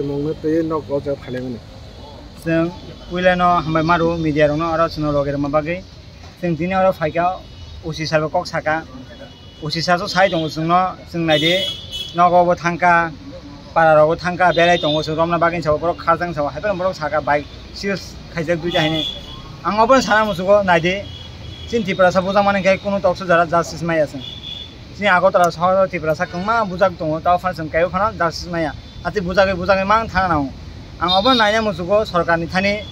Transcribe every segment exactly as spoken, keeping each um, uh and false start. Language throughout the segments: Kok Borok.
Mungno twi nok o jaga phailaimani. Chwng puilano hambai maro media rokno oro chwngno logi rwma bagwi. Chwng tini oro phaikha, O C sir bo kok saka. O C sir so sai tongo chwngno, chwng naidi nogo bo thangkha, para rogo thangkha, belai tongo chwng romna bagwi sabo borok kharjang sabo, hai phano borok saka bike sales khaijak duita hinwi. Ang obono sana muchugo naidi, chini Tiprasa bujak mani khe kunu toksa jora justice maya chwng. Chini Agartala sohor Tiprasa kwbangma bujak tongo, tao phano chwng kaiwi phano justice maya. Ati bujagwi bujagwi mang thana nango. Ang obo naina muchugo sorkarni thani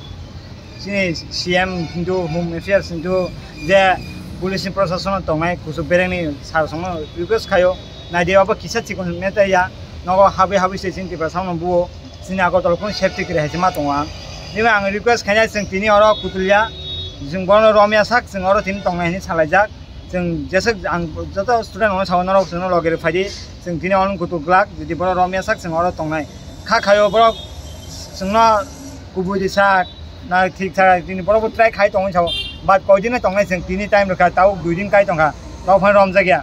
chini C M hintu Home Affairs hintu je police ni proshasano tongnai kuchuk berengni sir songno request khaio. Naidi obo kisa chikon meta ya nogo habwi habwi se chini Tiprasa no buo chini Agartala kunu safety kwrwi hai se ma tongo ang. Nima ang request khainai chwng tini oro kutulya chwng bono romya sak chwng oro tini tongnai hinwi salaijak. Chwng jeswk ang joto student rokno sao norok chwngno logi rw phaidi, chwng tini ono kutuk glak, jodi borok romya sak chwng oro tongnai. Kha khaio borok chwngno kubui di sak, na thik sak, tini borok bo try khai tongwi sao, but koi din tongnai chwng tini time rwkha, tabuk dui din kai tongkha, tok phano romjakya.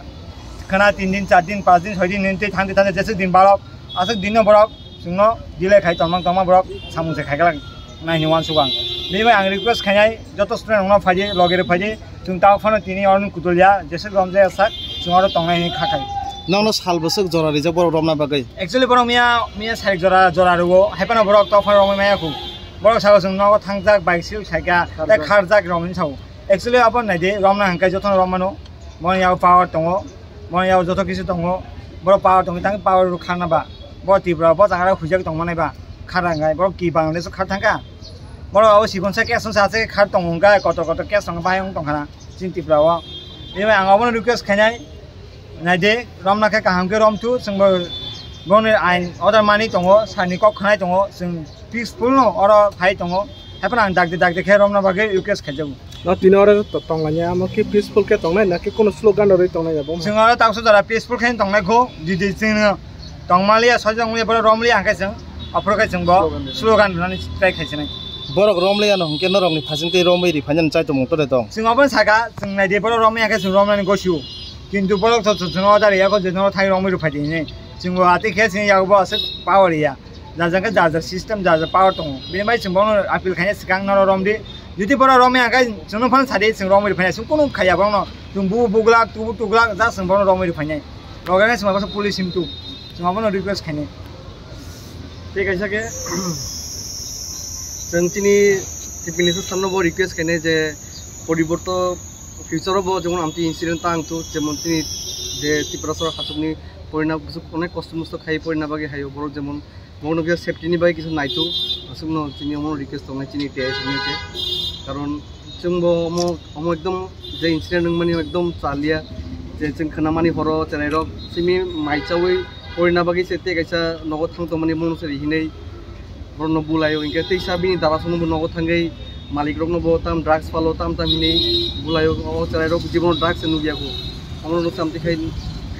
Khwna tin din, char din, panch din, soi din, nini twi thangdi thangdi jeswk din balok, aswk din no borok chwngno delay khai tongmang tongma borok samung se khai glak nai hinwi uansuk ang. Bini bai ang request khainai joto student rokno phaidi logi rw phaidi chwng tabuk phano tini oro kutulya jeswk romjaya sak chwng oro tongnai hinwi kha khai. Nokno sal bwswk jora rijak borok romna bagwi? Actually borok miya, miya sarik jora, jora rwo hai phano borok tok phano romwi maya khu. Borok sao chwng nogo thangjak bike sil saikha tei kharjak rok hinwi sao. Actually abo naidi romna hwnkhe jotono romano. Bono yago power tongo, bono yago joto kisu tongo, borok power tongwi tang power rok kharna ba, bo Tripura bo jaga huijak tongmani ba, khara wngnai borok ki Bangladesh khar thangkha, borok abo sikonsa case wngsa aswk khar tongo wngkha, kotor kotor case tongo bahai wng tongkha na chini Tripura o. Bini bai ang abono request khainai, naidi romna khe kaham khe romthu, chwngbo boni ain order mani tongo, sani kok khanai tongo, chwng peaceful no oro phai tongo, hai phano ang dakti dakti khe romna bagwi request khaijago. No tini oro to tonglanya, amo ki peaceful khe tongnai na ki kono slogan rwi tongnai ya bo? Chwng oro taksa jora peaceful khe tongnai kho, jodi chwng tongmaliya, sojong liya, borok romliya hwnkhe chwng aphuru khe chwng bo slogan rwnani try khaisinai. Borok romliya no hwnkhe norokni phasing tei romwi riphainani chaitomung tore tong? Chwng obono saka, chwng naidi borok romliya hwnkhe chwng romnani gosio, kintu borok to chwng order riyakho je norok thai romwi rwphai di hinwi. Chwng bo atwi khe chwng yago bo aswk power ya. Jajak khe jajak system, jajak power tongo. Bini bai chwng bono appeal khaina swkang norok romdi. Jodi borok romya khe chwngno phano sadi chwng romwi rwphai chwng kunu khaiya bono. Chwng bu buglak, tubu tuglak, ja chwng bono romwi rwphainai. Loge khe chwng bai police himtu. Chwng abono request khainai. Tei kaisa khe chwng chini Chief Minister sir no bo request khainai je poriborto future o bo jemon amtwi incident ta wngthu, jemon chini je Tiprasa hasukni porina bwswk onek kosto mosto khai porina bagwi haio borok jemon Bono kisa safety ni bai kisa naithu, aswkno chini omo request tongnai chini T I S ni khe. Karon chwngbo omo, omo ekdom je incident wngmani ekdom chaliya, je chwng khwnamani horo cherairok simi mai chaui porina bagwi se tei kaisa nogo thang tongmani bono se rihinai borokno bulaio, hinkhe teisa bini dara sono bo nogo thangwi malik rokno bo tam drugs palo tam tam hinwi bulaio, o cherairok jibono drugs se nukya kho. Omo no samti khai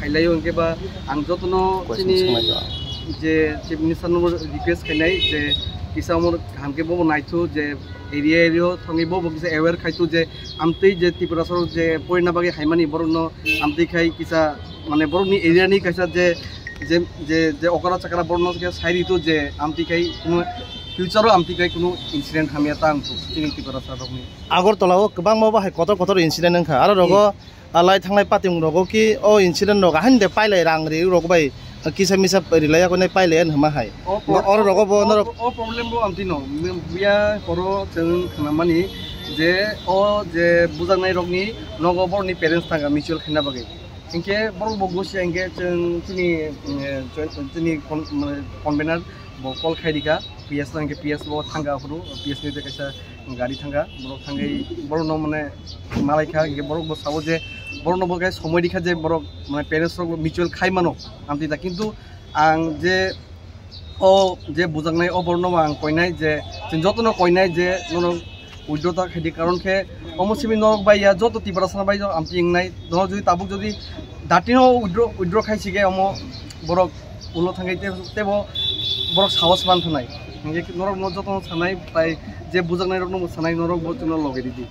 khailaio, hinkhe ba ang jotono chini je Chief Minister no request khainai je kisa omo kaham khe bobo naithu je area area o thangwi bobo kisa aware khaithu je amtwi je Tiprasa rok je porina bagwi haimani borokno amtwi khai kisa mane borokni area ni kaisa je, je, je, je okra chakra borokno khe sai ritu je amtwi khai kuno future o amtwi khai kuno incident hamya ta wngthu chini Tiprasa rokni. Agartala o kwbangma bo hai kotor kotor incident wngkha, aro rogo a lai thanglai pating rogo ki o incident rok ahaini de pailai rang ri rok bai kisa misa rilai yakoni pailai ani hwnma hai. O pro-, oro rogo bo o, norok o problem bo amtwi no. Buya horo chwng khnamani je o je bujaknai rokni nogo borokni parents thangkha mutual khaina bagwi. Hinkhe borok bo gosia hinkhe chwng chini, eh, chini con-, convener bo call khai rikha, P S no hinkhe P S bo thangkha aphuru, P S ni kaisa gari thangkha, borok thangwi borokno mane malaikha, hinkhe borok bo sao je borokno bo khe somoi rikha je borok mane parents rok mutual khai mano amtwi da, kintu ang je o je bujaknai o borokno ang koinai je chwng jotono koinai je norok withdraw ta khaidi, karon khe omo simi norok bai ya joto Tiprasa bai amtwi wngnai, norok jodi tabuk jodi datino withdraw, withdraw khai sike omo borok ulo thangwi te-, tebo borok sahos man thanai. Hinkhe norok no jotono sanai, tai je bujaknai rokno bo sanai, norok bo chwngno loge ridi.